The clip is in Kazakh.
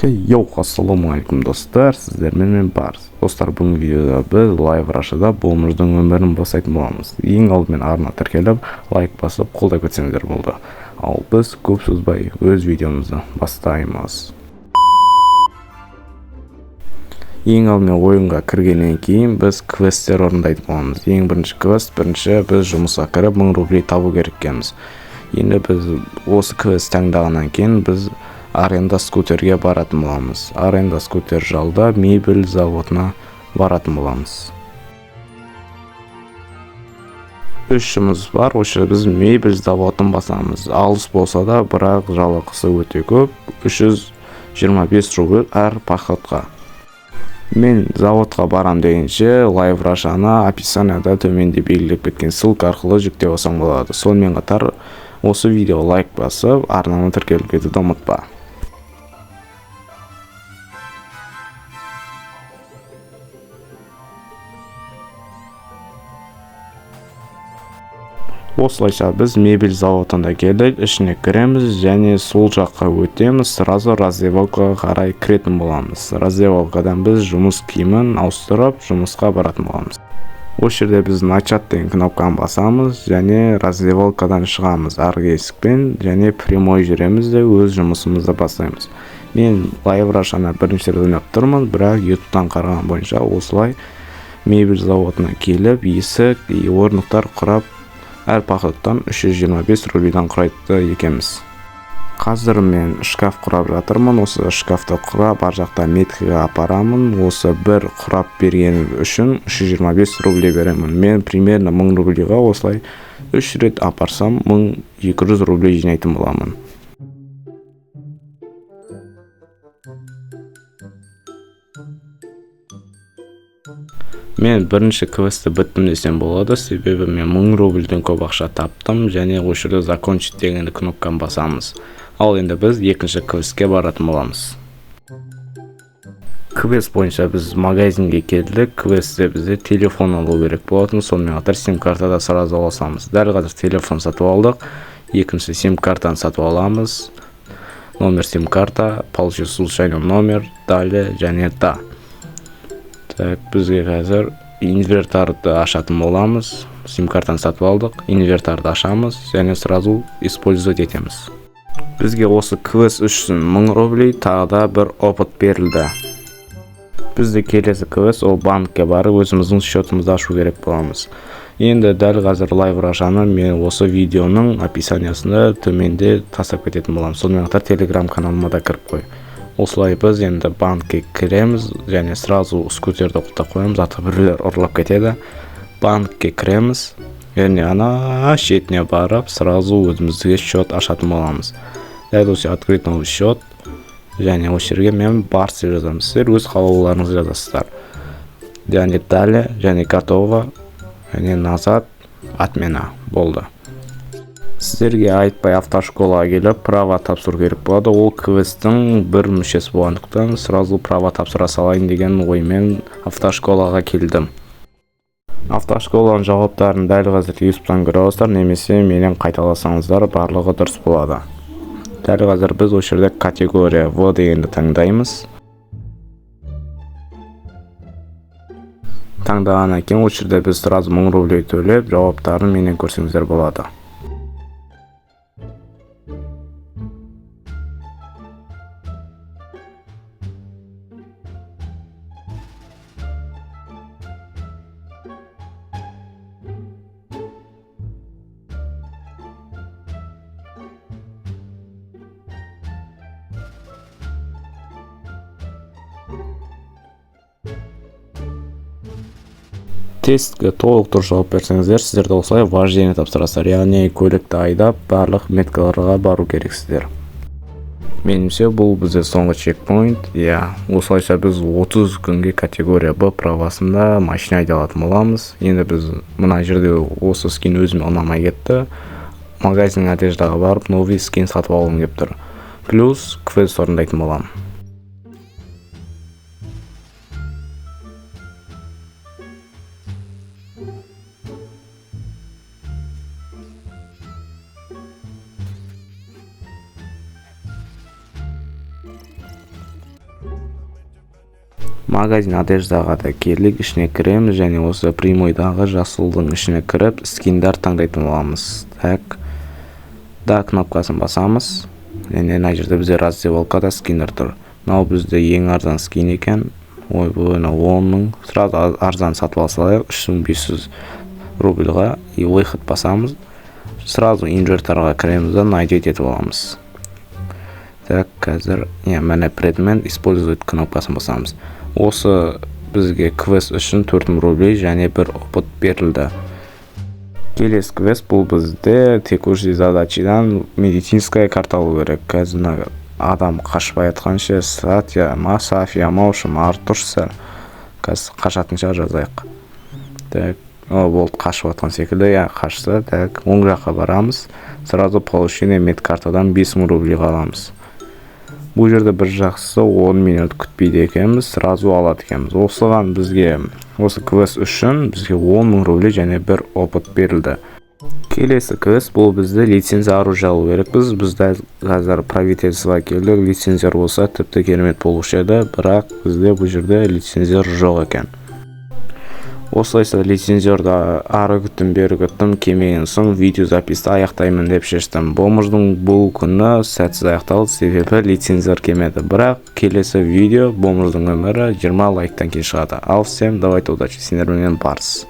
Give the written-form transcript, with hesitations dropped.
Хей, йоу, ассалаумағалейкум, достар, сіздермен мен Барс. Достар, бүгінгі видеода біз Live Rush'да бомждың өмірін бастайтын боламыз. Ең алдымен арна тіркеліп, лайк басып, қолдап кетсеңіздер болды. Ал біз көп созбай өз видеомызды бастаймыз. Ең алдымен ойынға кіргеннен кейін біз квесттер орындайтын боламыз. Ең бірінші квест, бірінші біз жұмысқа кіріп 1000 рублей табу керек екенбіз. Енді біз осы квест таңдағаннан кейін біз аренда скутерге баратын боламыз. Аренда скутер жалдап, мебель заводына баратын боламыз. Үш жұмыс бар, осы жерде біз мебель заводын басамыз. Алыс болса да, бірақ жалақысы өте көп, 325 рубль әр походқа. Мен заводқа барам дегенше, Live Rush'ны описанияда төменде белгілеп кеткен ссылка арқылы жүктеп алсаң болады. Сонымен қатар осы видеоға лайк басып, арнама тіркеліп кетуді ұмытпа. Осылайша біз мебель заводына келдік, ішіне кіреміз және сол жаққа өтеміз, сразу раздевалкаға қарай кіретін боламыз. Раздевалкадан біз жұмыс киімін ауыстырып, жұмысқа баратын боламыз. Осы жерде біз начать деген кнопканы басамыз және раздевалкадан шығамыз арғы есікпен және прямой жүреміз де өз жұмысымызды бастаймыз. Мен Live Rush'ны бірінші рет ойнап тұрмын, бірақ YouTube'дан қараған бойынша осылай мебель заводына келіп, есік, орындықтар құрап, әр походтан 325 рублейден құрайды екенбіз. Қазір мен шкаф құрап жатырмын. Осы шкафты құрап, ар жақта меткаға апарамын. Осы бір құрап бергенім үшін 325 рублей беремін. Мен примерно 1000 рублейға осылай 3 рет апарсам, 1200 рублей жинайтын боламын. Мен бірінші квестті біттім десем болады, себебі мен 1000 рубльден көп ақша таптым және осы жерде закончить деген кнопканы басамыз. Ал енді біз екінші квестке баратын боламыз. Квест бойынша біз магазинге келдік. Квестте бізде телефон алу керек болатын, сонымен қатар сим-карта да сразу ала саламыз. Дәл қазір телефон сатып алдық. Екінші сим-картаны сатып аламыз. Номер сим-карта, получить случайный номер, далее және да. Так, бізге қазір инвентарды ашатын боламыз. Сим-картаны сатып алдық, инвентарды ашамыз және сразу использовать етеміз. Бізге осы квест үшін 1000 рублей тағы да бір опыт берілді. Бізде келесі квест, ол банкке барып өзіміздің счетымызды ашу керек боламыз. Енді дәл қазір Live Rush'ны мен осы видеоның описаниясында төменде тастап кететін боламын. Сонымен қатар Telegram каналыма да кіріп қой. Осылай біз енді банкке кіреміз және сразу скутерді құлыптап қоямыз, аты біреулер ұрлап кетеді. Банкке кіреміз және ана шетіне барып сразу өзімізге счет ашатын боламыз. Дәл осы открыть новый счет және осы жерге мен Барс деп жазамын. Сіздер өз қалауларыңызды жазасыздар. Және далее, және готово, және назад, отмена болды. Сіздерге айтпай автошколаға келіп права тапсыру керек болады. Ол квесттің бір мүшесі болғандықтан сразу права тапсыра салайын деген оймен автошколаға келдім. Автошколаның жауаптарын дәл қазір YouTube'тан көре аласыздар, немесе менен қайталасаңыздар барлығы дұрыс болады. Дәл қазір біз осы жерде категория В дегенді таңдаймыз. Таңдағаннан кейін осы жерде біз сразу 1000 рублей төлеп, жауаптарын менен көрсеңіздер болады. Тестке толық дұрыс жауап берсеңіздер, сіздер де осылай вождение тапсырасыздар, яғни көлікті айдап барлық меткаларға бару керексіздер. Меніңше, бұл бізде соңғы чекпоинт. Иә, осылайша біз 30 күнге категория Б правасында машина айдай алатын боламыз. Енді біз мына жерде осы скин өзіме ұнамай кетті. Магазин одеждаға барып новый скин сатып алғым келіп тұр. Плюс квест орындайтын боламын. Магазин одеждаға да келдік. Ішіне кіреміз және осы прямойдағы жасылдың ішіне кіріп, скиндар таңдайтын боламыз. Так, да кнопкасын басамыз және мына жерде бізде раздевалкада скиндер тұр. Мынау бізде ең арзан скин екен. Ойбой, мынау 10 000. Сразу арзан сатып ала салайық 3500 рубльға. И выход басамыз. Сразу инвентарға кіреміз да, надеть етіп аламыз. Так, қазір, иә, міне, предмет, использовать кнопкасын басамыз. Осы бізге квест үшін 4000 рублей және бір опыт берілді. Келесі квест бұл бізде текущий задачадан медицинская карта алу керек. Қазір мына адам қашпай жатқанша, Сатя ма, Сафия ма, в общем, ары тұршы сәл. Қазір қашатын шығар, жазайық. Так, о, болды, қашып жатқан секілді. Иә, қашты. Так, оң жаққа барамыз. Сразу получение медкартадан 5000 рублейға аламыз. Бұл жерде бір жақсысы, 10 минут күтпейді екенбіз, сразу алады екенбіз. Осыған бізге, осы квест үшін бізге 10 мың рублей және бір опыт берілді. Келесі квест бұл бізде лицензия оружие алу керекпіз. Біз дәл қазір правительство келдік. Лицензия болса, тіпті керемет болушы еді, бірақ бізде бұл жерде лицензия жоқ екен. Осылайша лицензорды ары күттім, бері күттім, келмеген соң видеозаписьті аяқтаймын деп шештім. Бомждың бұл күні сәтсіз аяқталды, себебі лицензор келмеді. Бірақ келесі видео, бомждың өмірі, 20 лайктан кейін шығады. Ал всем давайте, удачи, сендермен Барс.